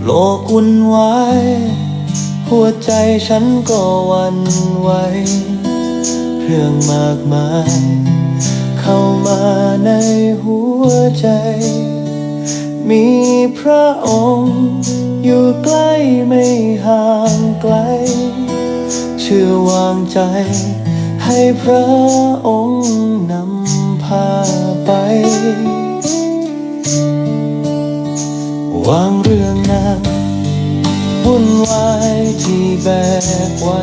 ໂລກວຸ່ນວາຍ ຫົວໃຈສັນກໍຫວັ່ນໄຫວ ເລື່ອງມາກມາຍເຂົ້າມາໃນຫົວໃຈ ມີພຣະອົງຢູ່ໃກ້ໄມ່ຫ່າງໄກ ເຊື່ອວາງໃຈໃຫ້ພຣະອົງນຳພາໄປ ວາງເລື່ອງໜັກວຸ່ນວາຍທີ່ແບກໄວ້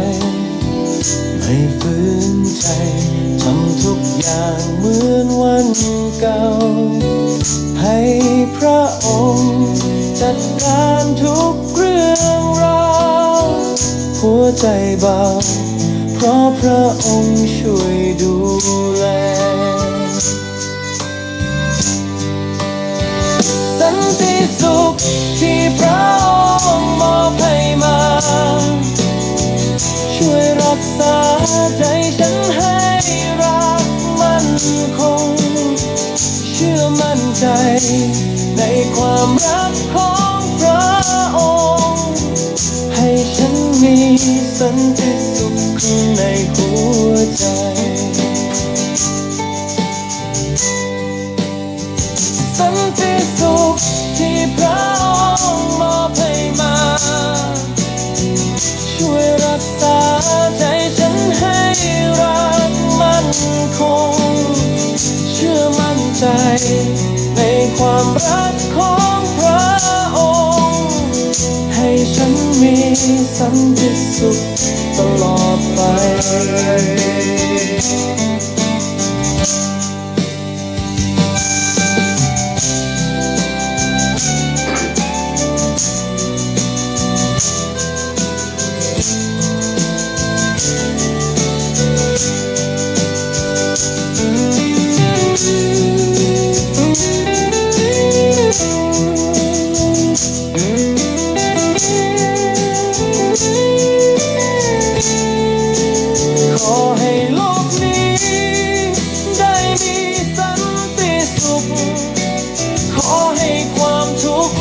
ໃຫ້ຟື້ນໃຈ ທຳທຸກຢ່າງເໝືອນວັນເກົ່າ ໃຫ້ພຣະອົງຈັດການທຸກເລື່ອງລາວ ຫົວໃຈເບົາ ເພາະພຣະອົງຊ່ວຍດູແລ ສັນຕິສຸກທີ່ພຣະອົງມອບໃຫ້ມາ ຊ່ວຍຮັກສາໃຈສັນໃຫ້ຮັກໝັ້ນຄົງ ເຊື່ອໝັ້ນໃຈໃນຄວາມຮັກຂອງພຣະອົງ ໃຫ້ສັນມີສັນຕິສຸກໃນຫົວໃຈ ສັນຕິສຸກທີ່ພຣະອົງມອບໃຫ້ມາ ຊ່ວຍຮັກສາໃຈສັນໃຫ້ຮັກໝັ້ນຄົງ ເຊື່ອໝັ້ນໃຈໃນຄວາມຮັກຂອງພຣະອົງ ໃຫ້ສັນມີສັນຕິສຸກຕະຫຼອດໄປ. ຂໍໃຫ້ໂລກນີ້ໄດ້ມີສັນຕິສຸກ ຂໍໃຫ້ຄວາມທຸກ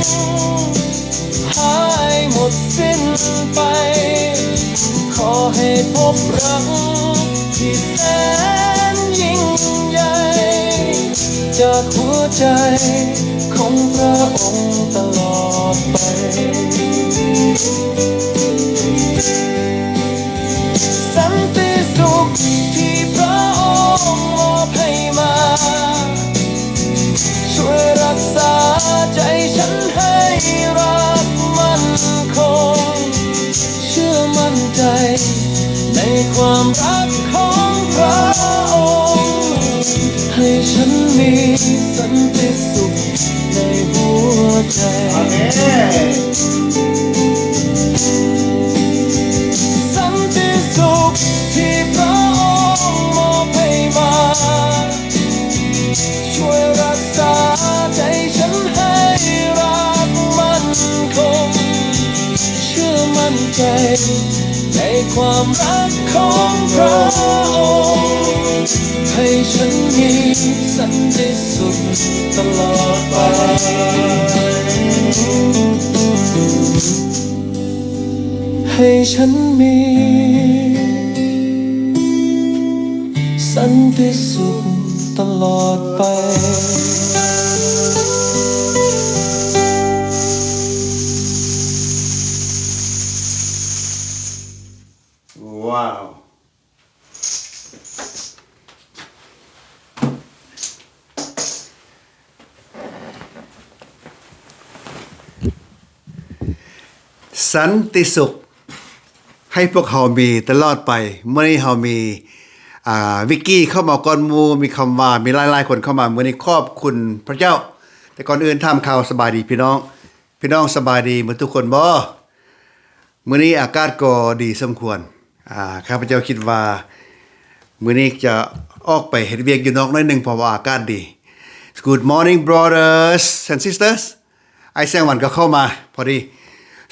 ຫາຍໝົດສິ້ນໄປ ຂໍໃຫ້ພົບຮັກທີ່ແສນຍິ່ງໃຫຍ່ ຈາກຫົວໃຈຂອງພຣະອົງຕະຫຼອດໄປ. ສັນຕິສຸກທີ່ພຣະອົງມອບໃຫ້ມາ ຊ່ວຍຮັກສາໃຈສັນໃຫ້ຮັກໝັ້ນຄົງ ເຊື່ອໝັ້ນໃຈໃນຄວາມຮັກຂອງພຣະອົງ ໃຫ້ສັນມີສັນຕິສຸກໃນຫົວໃຈ. ສັນຕິສຸກທີ່ພຣະອົງມອບໃຫ້ມາ ຊ່ວຍຮັກສາໃຈສັນໃຫ້ຮັກໝັ້ນຄົງ ເຊື່ອໝັ້ນໃຈໃນຄວາມຮັກຂອງພຣະອົງ ໃຫ້ສັນມີສັນຕິສຸກຕະຫຼອດໄປ. ໃຫ້ສັນມີສັນຕິສຸກຕະຫຼອດໄປ. ວ້າວ. ສັນຕິສຸກໃຫ້ພວກເຮົາມີຕະຫຼອດໄປ. ມື້ນີ້ເຮົາມີ ອ່າ ວິກກີ້ເຂົ້າມາກ່ອນໝູ່ ມີຄຳວ່າ ມີຫຼາຍໆຄົນເຂົ້າມາມື້ນີ້ ຂອບຄຸນພະເຈົ້າ. ແຕ່ກ່ອນອື່ນຖາມຂ່າວສະບາຍດີພີ່ນ້ອງ. ພີ່ນ້ອງສະບາຍດີໝົດທຸກຄົນບໍ່? ມື້ນີ້ອາກາດກໍດີສົມຄວນ. ອາ ຂ້າພະເຈົ້າຄິດວ່າມື້ນີ້ຈະອອກໄປເຮັດວຽກຢູ່ນອກໜ້ອຍໜຶ່ງ ເພາະວ່າອາກາດດີ. Good morning, brothers and sisters. ອ້າຍແສງຫວັນກໍເຂົ້າມາພໍດີ.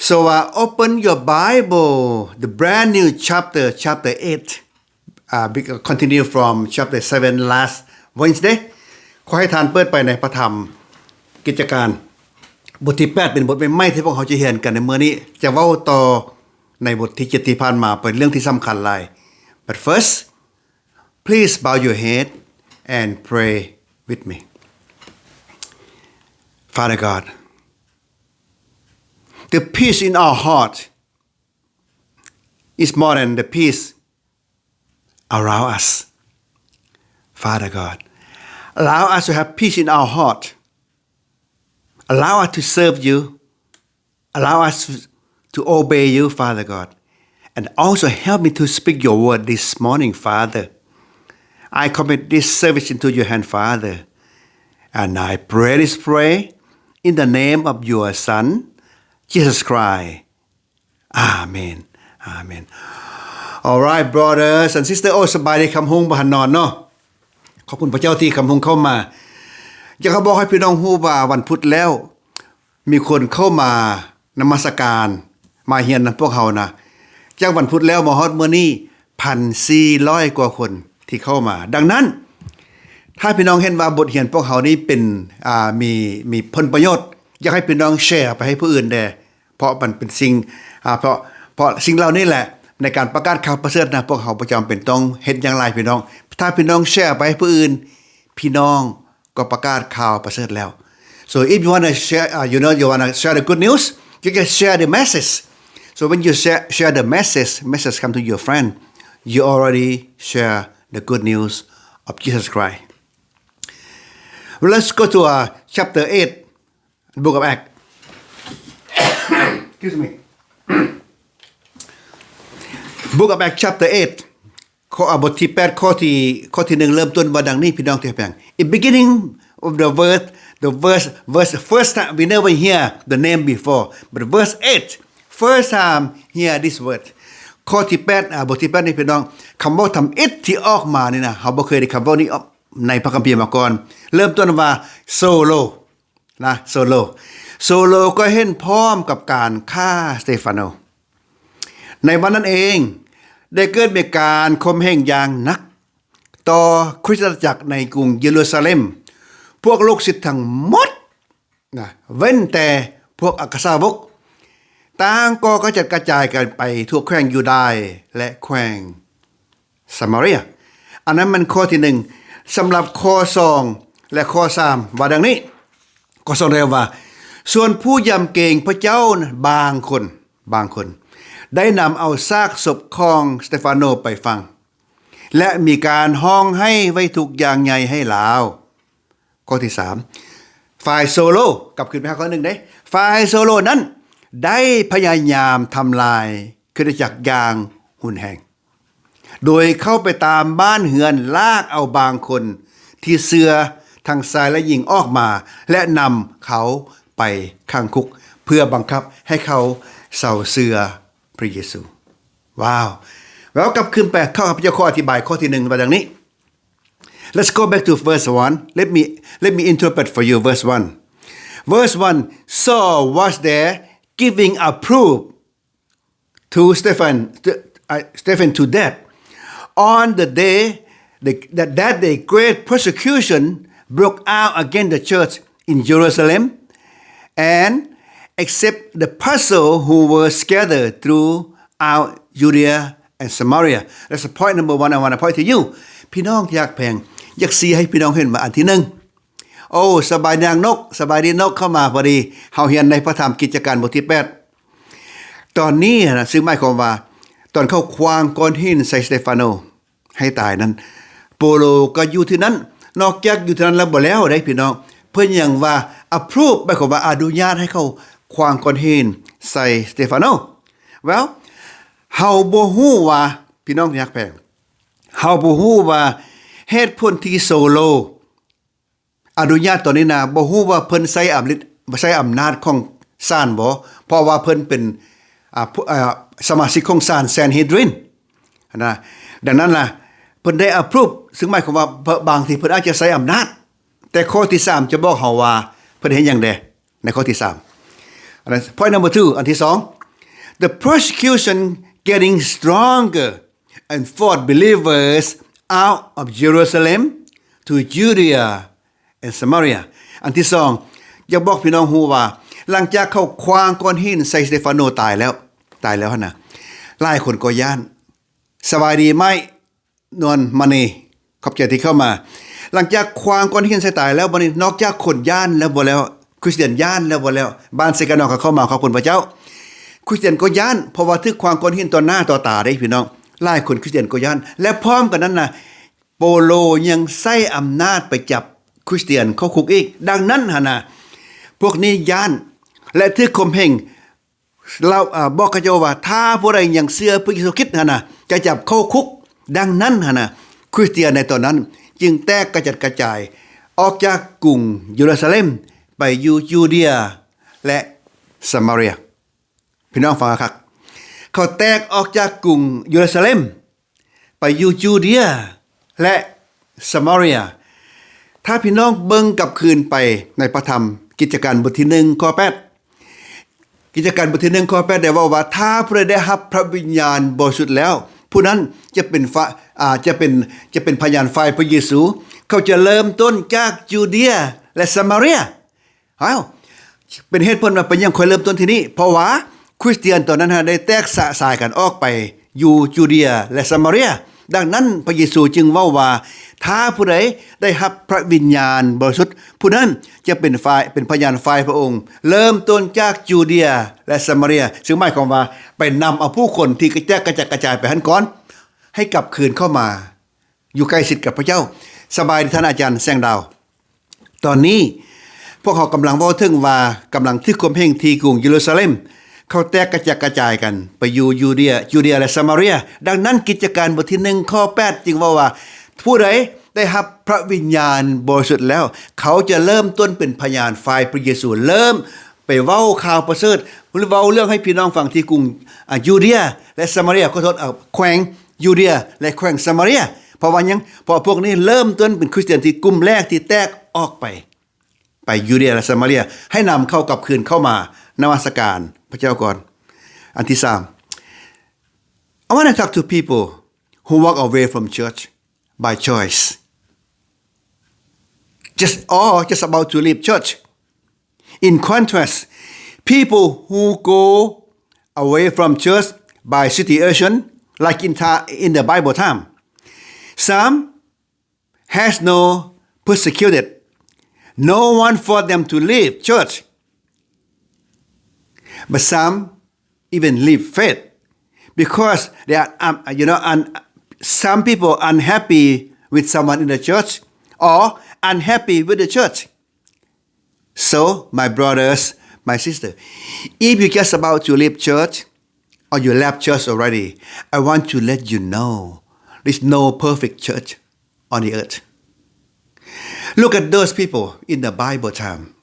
So, uh, open your Bible, the brand new chapter, chapter eight. Uh, be-, continue from chapter seven last Wednesday. ຂໍໃຫ້ທ່ານເປີດໄປໃນພະທຳກິດຈະການ ບົດທີແປດເປັນບົດໃໝ່ໆທີ່ພວກເຮົາຈະຮຽນກັນໃນມື້ນີ້, ຈະເວົ້າຕໍ່ໃນບົດທີເຈັດທີ່ຜ່ານມາ, ເປັນເລື່ອງທີ່ສຳຄັນຫຼາຍ. But first, please bow your head and pray with me. Father God, the peace in our heart is more than the peace around us. Father God, allow us to have peace in our heart. Allow us to serve you. Allow us to, to obey you, Father God. And also help me to speak your word this morning, Father. I commit this service into your hand, Father. And I pray this prayer in the name of your Son, Jesus Christ. ອາເມນ ອາເມນ. Alright, brothers and sisters. ໂອ້ ສະບາຍດີ ຄຳຮຸ່ງ ບໍ່ທັນນອນເນາະ. ຂອບຄຸນພະເຈົ້າທີ່ຄຳຮຸ່ງເຂົ້າມາ. ຢາກຈະບອກໃຫ້ພີ່ນ້ອງຮູ້ວ່າ ວັນພຸດແລ້ວ ມີຄົນເຂົ້າມານະມັດສະການ, ມາຮຽນນຳພວກເຮົານະ, ຈາກວັນພຸດແລ້ວມາຮອດມື້ນີ້ ພັນສີ່ຮ້ອຍກວ່າຄົນທີ່ເຂົ້າມາ. ດັ່ງນັ້ນ ຖ້າພີ່ນ້ອງເຫັນວ່າບົດຮຽນພວກເຮົານີ້ເປັນ, ອາ, ມີ, ມີຜົນປະໂຫຍດ, ຢາກໃຫ້ພີ່ນ້ອງແຊໄປໃຫ້ຜູ້ອື່ນແດ່. ເພາະມັນເປັນສິ່ງ, ອາ, ເພາະ, ເພາະສິ່ງເຫຼົ່ານີ້ແຫຼະ ໃນການປະກາດຂ່າວປະເສີດນະ, ພວກເຮົາບໍ່ຈຳເປັນຕ້ອງເຮັດຫຍັງຫຼາຍພີ່ນ້ອງ. ຖ້າພີ່ນ້ອງແຊໄປໃຫ້ຜູ້ອື່ນ, ພີ່ນ້ອງກໍປະກາດຂ່າວປະເສີດແລ້ວ. So if you wanna share, uh, you know, you wanna share the good news, you can share the message. So when you share, share the message, message come to your friend, you already share the good news of Jesus Christ. Well, let's go to, uh, chapter eight. Book of Acts. Excuse me. Book of Acts chapter eight ຂໍ້, ອາ, ບົດທີແປດ ຂໍ້ທີ, ຂໍ້ທີໜຶ່ງ ເລີ່ມຕົ້ນວ່າດັ່ງນີ້ ພີ່ນ້ອງທີ່ຮັກແພງ. In beginning of the verse, the verse, verse, first time we never hear the name before, but verse eight, first time hear this word. ຂໍ້ທີແປດ, ອາ, ບົດທີແປດນີ້ ພີ່ນ້ອງ, ຄຳເວົ້າທຳອິດທີ່ອອກມານີ້ນະ, ເຮົາບໍ່ເຄີຍໄດ້ຄຳເວົ້ານີ້ອອກໃນພະຄຳພີມາກ່ອນ. ເລີ່ມຕົ້ນວ່າ ໂຊໂລ ນະ ໂຊໂລ. ໂຊໂລກໍເຫັນພ້ອມກັບການຂ້າສະເຕຟາໂນ. ໃນວັນນັ້ນເອງ ໄດ້ເກີດມີການຂົ່ມເຫງຢ່າງໜັກຕໍ່ຄຣິສຕະຈັກໃນກຸງເຢຣູຊາເລັມ. ພວກລູກສິດທັງໝົດນະ ເວັ້ນແຕ່ພວກອັກຄະສາວົກ ຕ່າງກໍກະຈັດກະຈາຍກັນໄປທົ່ວແຂວງຢູດາ ແລະ ແຂວງ ສະມາເຣຍ. ອັນນັ້ນແມ່ນຂໍ້ທີໜຶ່ງ. ສຳລັບຂໍ້ສອງ ແລະ ຂໍ້ສາມ ວ່າດັ່ງນີ້. ຂໍ້ສອງ ໄດ້ວ່າ, ສ່ວນຜູ້ຢຳເກງພະເຈົ້າບາງຄົນ, ບາງຄົນ ໄດ້ນຳເອົາຊາກສົບຂອງສະເຕຟາໂນໄປຝັງ ແລະ ມີການຮ້ອງໄຫ້ໄວ້ທຸກຢ່າງໃຫຍ່ໃຫ້ລາວ. ຂໍ້ທີສາມ ຝ່າຍໂຊໂລ, ກັບຄືນໄປຫາຂໍ້ໜຶ່ງເດ້, ຝ່າຍໂຊໂລນັ້ນໄດ້ພະຍາຍາມທຳລາຍຄຣິສຕະຈັກຢ່າງຮຸນແຮງ ໂດຍເຂົ້າໄປຕາມບ້ານເຮືອນ, ລາກເອົາບາງຄົນທີ່ເຊື່ອທັງຊາຍ ແລະ ຍິງອອກມາ ແລະ ນຳເຂົາໄປຂັງຄຸກ ເພື່ອບັງຄັບໃຫ້ເຂົາເຊົາເຊື່ອພະເຢຊູ. ວ້າວ. ແລ້ວກັບຄືນໄປເຂົ້າກັບພະເຈົ້າ ຂໍອະທິບາຍຂໍ້ທີໜຶ່ງວ່າດັ່ງນີ້. Let's go back to verse one. Let me, let me interpret for you verse one. Verse one, Saul was there giving a proof to Stephen, to, uh, Stephen to death. On the day the, that, that day, great persecution broke out against the church in Jerusalem, and except the apostle who were scattered throughout Judea and Samaria. That's the point number one I wanna point to you. ພີ່ນ້ອງທີ່ຮັກແພງ, ຢາກຊີ້ໃຫ້ພີ່ນ້ອງເຫັນວ່າອັນທີໜຶ່ງ. ໂອ້ ສະບາຍດີນາງນົກ, ສະບາຍດີນົກ, ເຂົ້າມາພໍດີ. ເຮົາຮຽນໃນພະທຳກິດຈະການບົດທີແປດ. ຕອນນີ້ນະ, ຊຶ່ງໝາຍຄວາມວ່າ ຕອນເຂົາຂວ້າງກ້ອນຫີນໃສ່ສະເຕຟາໂນໃຫ້ຕາຍນັ້ນ, ໂປໂລກໍຢູ່ທີ່ນັ້ນ. ນອກຈາກຢູ່ທີ່ນັ້ນແລ້ວບໍ່ແລ້ວເດ້ພີ່ນ້ອງ, ເພິ່ນຍັງວ່າ approve, ໝາຍຄວາມວ່າອະນຸຍາດໃຫ້ເຂົາຂວ້າງກ້ອນຫີນໃສ່ສະເຕຟາໂນ. Well, ເຮົາບໍ່ຮູ້ວ່າ, ພີ່ນ້ອງທີ່ຮັກແພງ, ເຮົາບໍ່ຮູ້ວ່າເຫດຜົນທີ່ໂຊໂລ ອະນຸຍາດຕອນນີ້ນະ, ບໍ່ຮູ້ວ່າເພິ່ນໃຊ້ອຳລິດ, ໃຊ້ອຳນາດຂອງສານບໍ່, ເພາະວ່າເພິ່ນເປັນ, ອາ, ຜູ້, ອາ, ສະມາຊິກຂອງສານແຊນເຮດຣິນນະ. ດັ່ງນັ້ນລະ, ເພິ່ນໄດ້ approve, ຊຶ່ງໝາຍຄວາມວ່າ ບ-, ບາງທີເພິ່ນອາດຈະໃຊ້ອຳນາດ. ແຕ່ຂໍ້ທີສາມຈະບອກເຮົາວ່າເພິ່ນເຮັດຫຍັງແດ່ ໃນຂໍ້ທີສາມ. ອັນນັ້ນ point number two, ອັນທີສອງ. The persecution getting stronger and forced believers out of Jerusalem to Judea and Samaria. ອັນທີສອງ, ຢາກບອກພີ່ນ້ອງຮູ້ວ່າ ຫຼັງຈາກເຂົາຂວ້າງກ້ອນຫີນໃສ່ສະເຕຟາໂນຕາຍແລ້ວ, ຕາຍແລ້ວຫັ້ນນະ, ຫຼາຍຄົນກໍຢ້ານ. ສະບາຍດີໄມ້ ນວນມະນີ, ຂອບໃຈທີ່ເຂົ້າມາ. ຫຼັງຈາກຂວ້າງກ້ອນຫີນໃສ່ຕາຍແລ້ວ, ບັດນີ້ນອກຈາກຄົນຢ້ານແລ້ວບໍ່ແລ້ວ, ຄຣິສຕຽນຢ້ານແລ້ວບໍ່ແລ້ວ, ບ້ານເຊການອກກໍເຂົ້າມາ, ຂອບຄຸນພະເຈົ້າ. ຄຣິສຕຽນກໍຢ້ານ, ເພາະວ່າຖືກຂວ້າງກ້ອນຫີນຕໍ່ໜ້າຕໍ່ຕາເດ້ພີ່ນ້ອງ. ຫຼາຍຄົນຄຣິສຕຽນກໍຢ້ານ, ແລະ ພ້ອມກັນນັ້ນນະ, ໂປໂລຍັງໃຊ້ອຳນາດໄປຈັບຄຣິສຕຽນເຂົ້າຄຸກອີກ. ດັ່ງນັ້ນຫັ້ນນະ, ພວກນີ້ຢ້ານ ແລະ ຖືກຂົ່ມເຫງ. ລາວ ອາ ບອກເຂົາເຈົ້າວ່າ ຖ້າຜູ້ໃດຍັງເຊື່ອພະເຢຊູຄຣິດຫັ້ນນະ ຈະຈັບເຂົ້າຄຸກ. ດັ່ງນັ້ນຫັ້ນນະ, ຄຣິສຕຽນໃນຕອນນັ້ນຈຶ່ງແຕກກະຈັດກະຈາຍອອກຈາກກຸງເຢຣູຊາເລັມ ໄປຢູ່ຢູເດຍ ແລະ ສະມາເຣຍ. ພີ່ນ້ອງຟັງຄັກ, ເຂົາແຕກອອກຈາກກຸງເຢຣູຊາເລັມ ໄປຢູ່ຈູເດຍ ແລະ ສະມາເຣຍ. ຖ້າພີ່ນ້ອງເບິ່ງກັບຄືນໄປໃນພະທຳກິດຈະການບົດທີໜຶ່ງ ຂໍ້ແປດ, ກິດຈະການບົດທີໜຶ່ງ ຂໍ້ແປດ ໄດ້ເວົ້າວ່າ ຖ້າຜູ້ໃດໄດ້ຮັບພະວິນຍານບໍລິສຸດແລ້ວ, ຜູ້ນັ້ນຈະເປັນ ອາ ຈະເປັນ ຈະເປັນພະຍານຝ່າຍພະເຢຊູ. ເຂົາຈະເລີ່ມຕົ້ນຈາກຈູເດຍ ແລະ ສະມາເຣຍ. ອ້າວ ເປັນເຫດຜົນວ່າເປັນຫຍັງຂ້ອຍເລີ່ມຕົ້ນທີ່ນີ້? ເພາະວ່າຄຣິສຕຽນຕອນນັ້ນນະ ໄດ້ແຕກສະສາຍກັນອອກໄປຢູ່ຈູເດຍ ແລະ ສະມາເຣຍ. ດັ່ງນັ້ນ ພະເຢຊູຈຶ່ງເວົ້າວ່າ ຖ້າຜູ້ໃດໄດ້ຮັບພະວິນຍານບໍລິສຸດ, ຜູ້ນັ້ນຈະເປັນຝ່າຍ ເປັນພະຍານຝ່າຍພະອົງ, ເລີ່ມຕົ້ນຈາກຈູເດຍ ແລະ ສະມາເຣຍ, ຊຶ່ງໝາຍຄວາມວ່າໄປນຳເອົາຜູ້ຄົນທີ່ກະແຕກກະຈັດກະຈາຍໄປຫັ້ນກ່ອນ ໃຫ້ກັບຄືນເຂົ້າມາ ຢູ່ໃກ້ຊິດກັບພະເຈົ້າ. ສະບາຍດີທ່ານອາຈານແສງດາວ. ຕອນນີ້ພວກເຮົາກຳລັງເວົ້າເຖິງວ່າ ກຳລັງຖືກຂົ່ມເຫງທີ່ກຸງເຢຣູຊາເລັມ, ເຂົາແຕກກະຈັດກະຈາຍກັນໄປຢູ່ຢູເດຍ ຈູເດຍ ແລະ ສະມາເຣຍ. ດັ່ງນັ້ນ ກິດຈະການບົດທີໜຶ່ງ ຂໍ້ແປດ ຈຶ່ງເວົ້າວ່າ ຜູ້ໃດໄດ້ຮັບພະວິນຍານບໍລິສຸດແລ້ວ, ເຂົາຈະເລີ່ມຕົ້ນເປັນພະຍານຝ່າຍພະເຢຊູ, ເລີ່ມ ໄປເວົ້າຂ່າວປະເສີດ ຫຼື ເວົ້າເລື່ອງໃຫ້ພີ່ນ້ອງຟັງທີ່ກຸງ ອາ ຢູເດຍ ແລະ ສະມາເຣຍ, ຂໍໂທດ ເອີ ແຂວງຢູເດຍ ແລະ ແຂວງສະມາເຣຍ. ເພາະວ່າຫຍັງ? ເພາະພວກນີ້ເລີ່ມຕົ້ນເປັນຄຣິສຕຽນທີ່ກຸ່ມແລກທີ່ແຕກອອກໄປ ໄປຢູເດຍ ແລະ ສະມາເຣຍ, ໃຫ້ນຳເຂົາກັບຄືນເຂົ້າມານະມັດສະການພະເຈົ້າກ່ອນ. ອັນທີສາມ, I wanna talk to people who walk away from church by choice, just, or just about to leave church. In contrast, people who go away from church by situation, like in ti-, in the Bible time, some has no persecuted, no one forced them to leave church, but some even leave faith because they are, um, you know, un-, some people unhappy with someone in the church or unhappy with the church. So, my brothers, my sister, if you just about to leave church or you left church already, I want to let you know there's no perfect church on the earth. Look at those people in the Bible time.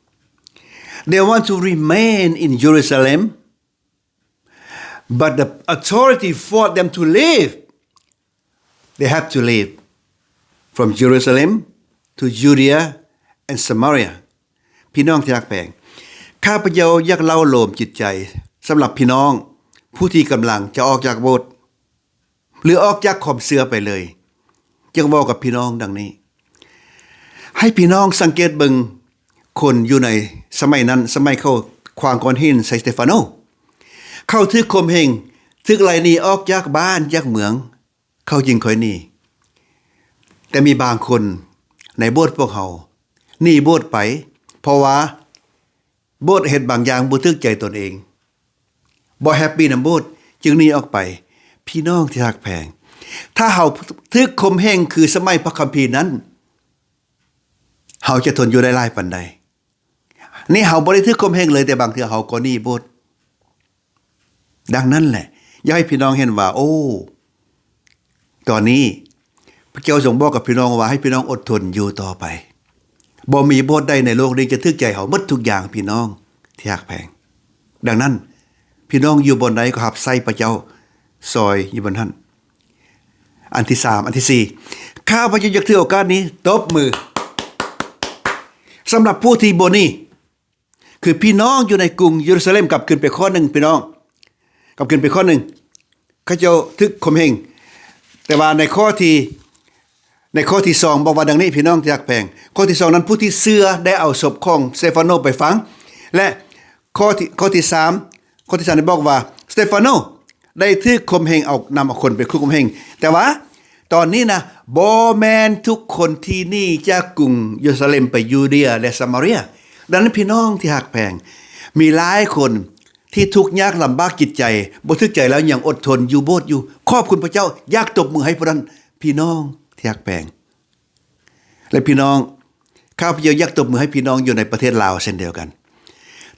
They want to remain in Jerusalem, but the authority forced them to leave. They have to leave from Jerusalem to Judea and Samaria. ພີ່ນ້ອງທີ່ຮັກແພງ, ຂ້າພະເຈົ້າຢາກເລົ່າໂລມຈິດໃຈສຳລັບພີ່ນ້ອງຜູ້ທີ່ກຳລັງຈະອອກຈາກໂບດ ຫຼື ອອກຈາກຄວາມເຊື່ອໄປເລີຍ. ຈຶ່ງເວົ້າກັບພີ່ນ້ອງດັ່ງນີ້, ໃຫ້ພີ່ນ້ອງສັງເກດເບິ່ງຄົນຢູ່ໃນສະໄໝນັ້ນ, ສະໄໝເຂົາຂວ້າງກ້ອນຫີນໃສ່ສະເຕຟາໂນ. ເຂົາຖືກຂົ່ມເຫງ, ຖືກໄລ່ໜີອອກຈາກບ້ານຈາກເມືອງ, ເຂົາຈຶ່ງຄ່ອຍໜີ. ແຕ່ມີບາງຄົນໃນໂບດພວກເຮົາໜີໂບດໄປ, ເພາະວ່າ ໂບດເຮັດບາງຢ່າງບໍ່ຖືກໃຈຕົນເອງ, ບໍ່ແຮັບປີນຳໂບດ, ຈຶ່ງໜີອອກໄປ. ພີ່ນ້ອງທີ່ຮັກແພງ, ຖ້າເຮົາຖືກຂົ່ມເຫງຄືສະໄໝພະຄຳພີນັ້ນ, ເຮົາຈະທົນຢູ່ໄດ້ຫຼາຍປານໃດ? ນີ້ເຮົາບໍ່ໄດ້ຖືກຂົ່ມເຫງເລີຍ, ແຕ່ບາງເທື່ອເຮົາກໍໜີໂບດ. ດັ່ງນັ້ນແຫຼະ, ຢາກໃຫ້ພີ່ນ້ອງເຫັນວ່າ, ໂອ້, ຕອນນີ້ພະເຈົ້າຊົງບອກກັບພີ່ນ້ອງວ່າ ໃຫ້ພີ່ນ້ອງອົດທົນຢູ່ຕໍ່ໄປ. ບໍ່ມີໂບດໃດໃນໂລກນີ້ຈະຖືກໃຈເຮົາໝົດທຸກຢ່າງ, ພີ່ນ້ອງທີ່ຮັກແພງ. ດັ່ງນັ້ນ, ພີ່ນ້ອງຢູ່ບ່ອນໃດກໍຮັບໃຊ້ພະເຈົ້າ, ຊ່ອຍຢູ່ບ່ອນນັ້ນ. ອັນທີສາມ, ອັນທີສີ່, ຂ້າພະເຈົ້າຢາກຖືໂອກາດນີ້ຕົບມືສຳລັບຜູ້ທີ່ບໍ່ໜີ. ຄືພີ່ນ້ອງຢູ່ໃນກຸງເຢຣູຊາເລັມ, ກັບຄືນໄປຂໍ້ໜຶ່ງ, ພີ່ນ້ອງ, ກັບຄືນໄປຂໍ້ໜຶ່ງ, ເຂົາເຈົ້າຖືກຂົ່ມເຫງ. ແຕ່ວ່າໃນຂໍ້ທີ່, ໃນຂໍ້ທີສອງ ບອກວ່າດັ່ງນີ້, ພີ່ນ້ອງທີ່ຮັກແພງ, ຂໍ້ທີສອງນັ້ນ, ຜູ້ທີ່ເຊື່ອໄດ້ເອົາສົບຂອງສະເຕຟາໂນໄປຝັງ ແລະ ຂໍ້ທີ ຂໍ້ທີສາມ ຂໍ້ທີສາມໄດ້ບອກວ່າ ສະເຕຟາໂນ ໄດ້ຖືກຂົ່ມເຫງ ເອົາ ນຳເອົາຄົນໄປຄຸກຂົ່ມເຫງ. ແຕ່ວ່າຕອນນີ້ນະ ບໍ່ແມ່ນທຸກຄົນທີ່ໜີຈາກກຸງເຢຣູຊາເລັມໄປຢູເດຍ ແລະ ຊາມາເຣຍ. ດັ່ງນັ້ນ ພີ່ນ້ອງທີ່ຮັກແພງ, ມີຫຼາຍຄົນທີ່ທຸກຍາກລຳບາກຈິດໃຈ, ບໍ່ຖືກໃຈແລ້ວຍັງອົດທົນຢູ່ໂບດຢູ່. ຂອບຄຸນພະເຈົ້າ, ຢາກຕົບມືໃຫ້ຜູ້ນັ້ນ, ພີ່ນ້ອງທີ່ຮັກແພງ. ແລະ ພີ່ນ້ອງ, ຂ້າພະເຈົ້າຢາກຕົບມືໃຫ້ພີ່ນ້ອງຢູ່ໃນປະເທດລາວເຊັ່ນດຽວກັນ.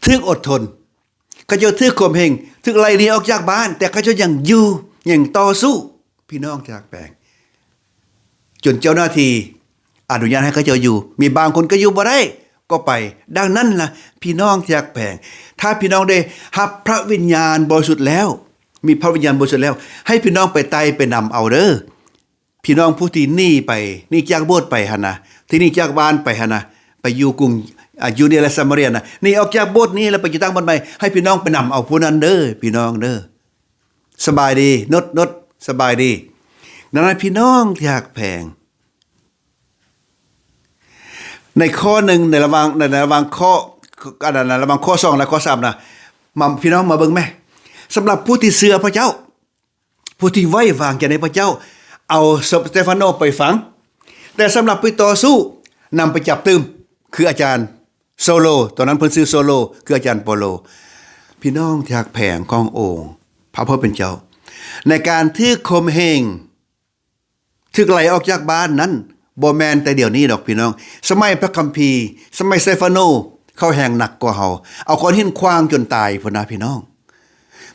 ຖືກອົດທົນ, ເຂົາເຈົ້າຖືກຂົ່ມເຫງ, ຖືກໄລ່ໜີອອກຈາກບ້ານ, ແຕ່ເຂົາເຈົ້າຍັງຢູ່, ຍັງຕໍ່ສູ້, ພີ່ນ້ອງທີ່ຮັກແພງ, ຈົນເຈົ້າໜ້າທີ່ອະນຸຍາດໃຫ້ເຂົາເຈົ້າຢູ່. ມີບາງຄົນກໍຢູ່ບໍ່ໄດ້, ກໍໄປ. ດັ່ງນັ້ນລະ, ພີ່ນ້ອງທີ່ຮັກແພງ, ຖ້າພີ່ນ້ອງໄດ້ຮັບພະວິນຍານບໍລິສຸດແລ້ວ, ມີພະວິນຍານບໍລິສຸດແລ້ວ, ໃຫ້ພີ່ນ້ອງໄປໄຕ່ໄປນຳເອົາເດີ້. ພີ່ນ້ອງຜູ້ທີ່ໜີໄປ, ໜີຈາກໂບດໄປຫັ້ນນະ, ທີ່ໜີຈາກບ້ານໄປຫັ້ນນະ, ໄປຢູ່ກຸງ ອາ ຢູເດຍ ແລະ ຊາມາເຣຍນະ, ໜີອອກຈາກໂບດນີ້ແລ້ວໄປຢູ່ຕ່າງບ່ອນໃໝ່, ໃຫ້ພີ່ນ້ອງໄປນຳເອົາຜູ້ນັ້ນເດີ້, ພີ່ນ້ອງເດີ້. ສະບາຍດີ ນົດ ນົດ ສະບາຍດີ. ດັ່ງນັ້ນ ພີ່ນ້ອງທີ່ຮັກແພງ, ໃນຂໍ້ໜຶ່ງ ໃນລະຫວ່າງ ໃນ ໃນລະຫວ່າງຂໍ້ ອັນນັ້ນນະ ລະຫວ່າງຂໍ້ສອງ ແລະ ຂໍ້ສາມນະ, ມາ ພີ່ນ້ອງມາເບິ່ງແມ້. ສຳລັບຜູ້ທີ່ເຊື່ອພະເຈົ້າ, ຜູ້ທີ່ໄວ້ວາງໃຈໃນພະເຈົ້າ ເອົາສະເຕຟາໂນໄປຝັງ, ແຕ່ສຳລັບຜູ້ຕໍ່ສູ້ ນຳໄປຈັບຕື່ມ ຄືອາຈານໂຊໂລ, ຕອນນັ້ນເພິ່ນຊື່ໂຊໂລ ຄືອາຈານໂປໂລ. ພີ່ນ້ອງທີ່ຮັກແພງຂອງອົງພະຜູ້ເປັນເຈົ້າ, ໃນການຖືກຂົ່ມເຫງ, ຖືກໄລ່ອອກຈາກບ້ານນັ້ນ ບໍ່ແມ່ນແຕ່ດຽວນີ້ດອກ ພີ່ນ້ອງ. ສະໄໝພະຄຳພີ, ສະໄໝສະເຕຟາໂນ, ເຂົາແຮ່ງໜັກກວ່າເຮົາ, ເອົາກ້ອນຫີນຂວ້າງຈົນຕາຍພຸ້ນນະ ພີ່ນ້ອງ.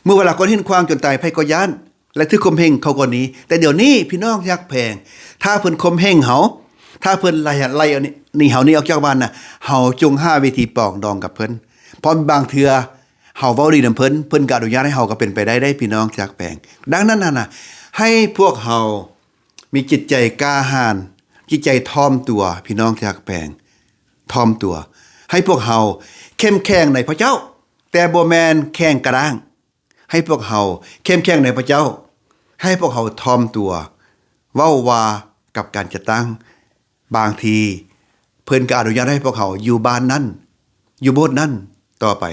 ເມື່ອເວລາກ້ອນຫີນຂວ້າງຈົນຕາຍ, ໃຜກໍຢ້ານ ແລະ ຖືກຂົ່ມເຫງເຂົາກໍໜີ. ແຕ່ດຽວນີ້ ພີ່ນ້ອງທີ່ຮັກແພງ, ຖ້າເພິ່ນຂົ່ມເຫງເຮົາ, ຖ້າເພິ່ນໄລ່ ໄລ່ໜີເຮົາໜີອອກຈາກບ້ານນະ, ເຮົາຈົ່ງຫາວິທີປອງດອງກັບເພິ່ນ. ເພາະບາງເທື່ອເຮົາເວົ້າດີນຳເພິ່ນ, ເພິ່ນກໍອະນຸຍາດໃຫ້ເຮົາ, ກໍເປັນໄປໄດ້ເດ້ ພີ່ນ້ອງທີ່ຮັກແພງ. ດັ່ງນັ້ນຫັ້ນນະ, ໃຫ້ພວກເຮົາມີຈິດໃຈກ້າຫານ, ຈິດໃຈຖ່ອມຕົວ, ພີ່ນ້ອງທີ່ຮັກແພງ, ຖ່ອມຕົວ. ໃຫ້ພວກເຮົາເຂັ້ມແຂງໃນພະເຈົ້າ, ແຕ່ບໍ່ແມ່ນແຂງກະດ້າງ. ໃຫ້ພວກເຮົາເຂັ້ມແຂງໃນພະເຈົ້າ, ໃຫ້ພວກເຮົາຖ່ອມຕົວ, ເວົ້າວ່າກັບການຈັດຕັ້ງ, ບາງທີເພິ່ນກໍອະນຸຍາດໃຫ້ພວກເຮົາຢູ່ບ້ານນັ້ນ, ຢູ່ໂບດນັ້ນຕໍ່ໄປ.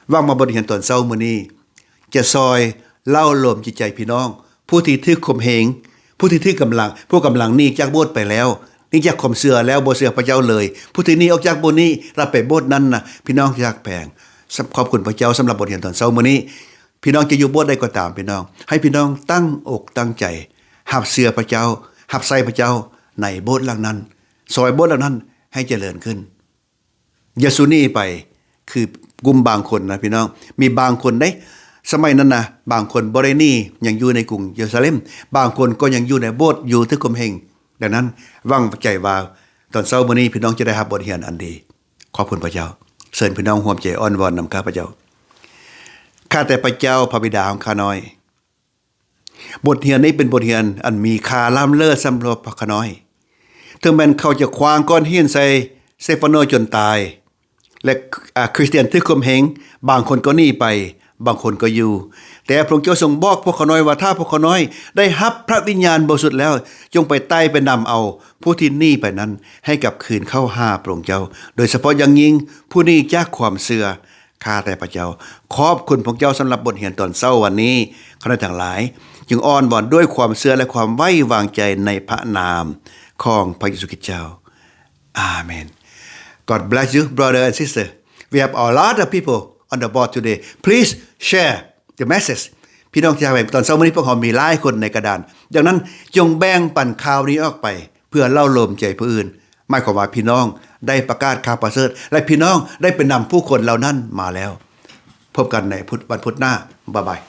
ຫວັງວ່າບົດຮຽນຕອນເຊົ້າມື້ນີ້ຈະຊ່ອຍເລົ້າໂລມຈິດໃຈພີ່ນ້ອງ ຜູ້ທີ່ຖືກຂົ່ມເຫງ, ຜູ້ທີ່ຖືກກຳລັງ, ຜູ້ກຳລັງໜີຈາກໂບດໄປແລ້ວ, ໜີຈາກຄວາມເຊື່ອແລ້ວ, ບໍ່ເຊື່ອພະເຈົ້າເລີຍ, ຜູ້ທີ່ໜີອອກຈາກໂບດນີ້ ແລ້ວໄປໂບດນັ້ນນະ, ພີ່ນ້ອງທີ່ຮັກແພງ. ຂອບຄຸນພະເຈົ້າສຳລັບບົດຮຽນຕອນເຊົ້າມື້ນີ້. ພີ່ນ້ອງຈະຢູ່ໂບດໃດກໍຕາມ, ພີ່ນ້ອງ, ໃຫ້ພີ່ນ້ອງຕັ້ງອົກຕັ້ງໃຈຮັບເຊື່ອພະເຈົ້າ, ຮັບໃຊ້ພະເຈົ້າໃນໂບດຫຼັງນັ້ນ, ຊ່ອຍໂບດຫຼັງນັ້ນໃຫ້ຈະເລີນຂຶ້ນ. ຢ່າສູ່ໜີໄປຄືກຸ່ມບາງຄົນນະ ພີ່ນ້ອງ. ມີບາງຄົນເດ້, ສະໄໝນັ້ນນະ, ບາງຄົນບໍ່ໄດ້ໜີ, ຍັງຢູ່ໃນກຸງເຢຣູຊາເລັມ, ບາງຄົນກໍຍັງຢູ່ໃນໂບດ, ຢູ່ຖືກຂົ່ມເຫງ. ດັ່ງນັ້ນ, ຫວັງໃຈວ່າຕອນເຊົ້າມື້ນີ້ ພີ່ນ້ອງຈະໄດ້ຮັບບົດຮຽນອັນດີ. ຂອບຄຸນພະເຈົ້າ. ເຊີນພີ່ນ້ອງຮ່ວມໃຈອ້ອນວອນນຳຂ້າພະເຈົ້າ. ຂ້າແຕ່ພະເຈົ້າ, ພະບິດາຂອງຂ້ານ້ອຍ, ບົດຮຽນນີ້ເປັນບົດຮຽນອັນມີຄ່າລ້ຳເລີສຳລັບພວກຂ້ານ້ອຍ. ເຖິງແມ່ນເຂົາຈະຂວ້າງກ້ອນຫີນໃສ່ສະເຕຟາໂນຈົນຕາຍ ແລະ ອາ ຄຣິສຕຽນຖືກຂົ່ມເຫງ, ບາງຄົນກໍໜີໄປ, ບາງຄົນກໍຢູ່. ແຕ່ພະອົງເຈົ້າຊົງບອກພວກຂ້ານ້ອຍວ່າ ຖ້າພວກຂ້ານ້ອຍໄດ້ຮັບພະວິນຍານບໍລິສຸດແລ້ວ, ຈົ່ງໄປໄຕ່ໄປນຳເອົາຜູ້ທີ່ໜີໄປນັ້ນໃຫ້ກັບຄືນເຂົ້າຫາພະອົງເຈົ້າ, ໂດຍສະເພາະຢ່າງຍິ່ງຜູ້ໜີຈາກຄວາມເຊື່ອ. ຂ້າແຕ່ພະເຈົ້າ, ຂອບຄຸນພະເຈົ້າສຳລັບບົດຮຽນຕອນເຊົ້າວັນນີ້. ຂ້ານ້ອຍທັງຫຼາຍຈຶ່ງອ້ອນວອນດ້ວຍຄວາມເຊື່ອ ແລະ ຄວາມໄວ້ວາງໃຈໃນພະນາມຂອງພະເຢຊູຄຣິສເຈົ້າ. ອາເມນ. God bless you, brother and sister. We have a lot of people on the board today. Please share the message. ພີ່ນ້ອງທີ່ຮັກແພງ, ຕອນເຊົ້າມື້ນີ້ພວກເຮົາມີຫຼາຍຄົນໃນກະດານ. ດັ່ງນັ້ນ, ຈົ່ງແບ່ງປັນຂ່າວນີ້ອອກໄປ ເພື່ອເລົ້າໂລມໃຈຜູ້ອື່ນ. ໝາຍຄວາມວ່າພີ່ນ້ອງໄດ້ປະກາດຂ່າວປະເສີດ ແລະ ພີ່ນ້ອງໄດ້ໄປນຳຜູ້ຄົນເຫຼົ່ານັ້ນມາແລ້ວ. ພົບກັນໃນພຸດ, ວັນພຸດໜ້າ. ບາຍບາຍ.